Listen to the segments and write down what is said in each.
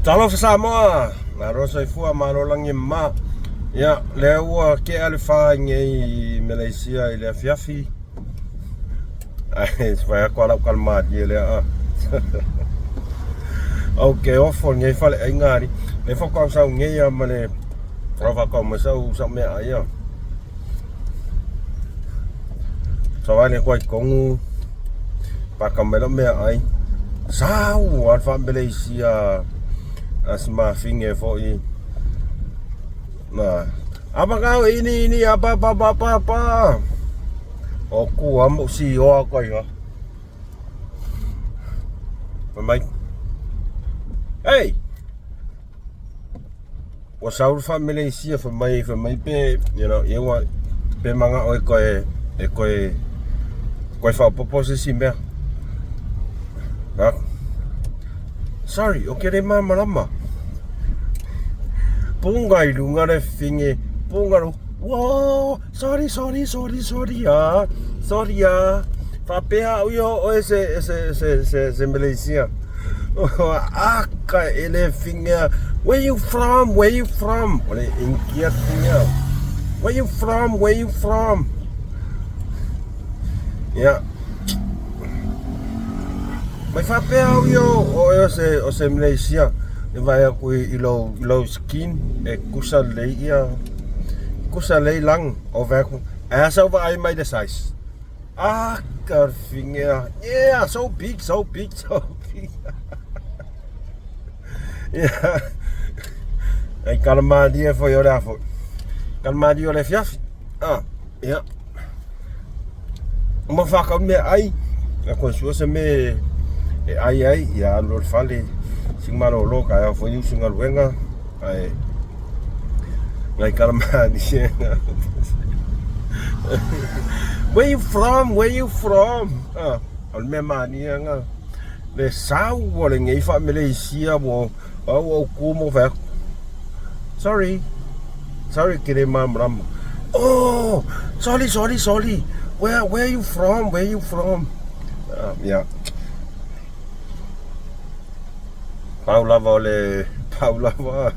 Talofa Samoa, malo soifua, malo lagi e mama. Ia, lea ua kea le fa i nei Malaysia i le afiafi. Ai, se fai atu a lau kalamalie lea a. Ou te ofo i lenei faleaiga alii. Lea faatoa ou sau nei lava ma le faatoa mai sau sau meaai a. Savali atu ai i totonu, paka mai lau meaai. Sau lava le faa-Malaysia a si mafine foi. Na, apa kau ini ini apa apa apa apa apa. O ku lava ma ou sioa atu ai lava. Fai mai, Hey! Ua sau le faa-Malaysia fai mai fai mai pe you know ia ua pe manao e toe e toe toe faaopoopo se isi mea. Ha? Sorry, o ke le malamalama. Punga i lunga le finge, punga lo, whoa, sorry, sorry, sorry, sorry, ah, sorry, ah. Faapea au ia o e se, se, se, se, se Malaysia. Aka e le fingea, where you from, where you from? O le India fingea. Where you from, where you from? Yeah. Mai faapea au ia o oe o se, o se Malaysia e vaai atu i, i lou, i lou skin e kusa lelei ia, kusa lelei lagi. O vaai atu, ae a sau vaai mai le size? Ah, ka fingea. Yeah, so big, so big, so big. Yeah. Ai kalamalie foi o le a foi. Kalamalie o le afiafi. Ah, yeah. Ma whakau mea ai, a koe sua se me e ai ai, ia alu o le fale, sing malolo ka ea foi usu galuega, ae ngai kalamalie. Where you from? Where you from? Ah, o le mea mania nga. Le sau o lenei faa-Malaysia ua ua ou ku ma ou fai atu, Sorry, sorry ke le malamalama. Oh, sorry, sorry, sorry. Where where you from? Where you from? Ah, ia. Pau lava o le pau lava.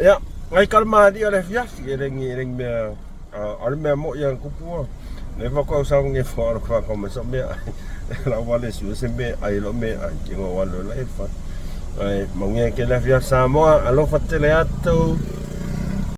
Ia, ngai kalamalia o le afiafi e le ngi e le ngi mea A o le mea moʻi a kupu le fa ko sa nge fo alo fa ko ma sa me ai la wa le su se me ai lo me ai ke ngo wa lo la e fa ai mangia ke la fia Samoa alofa tele atu.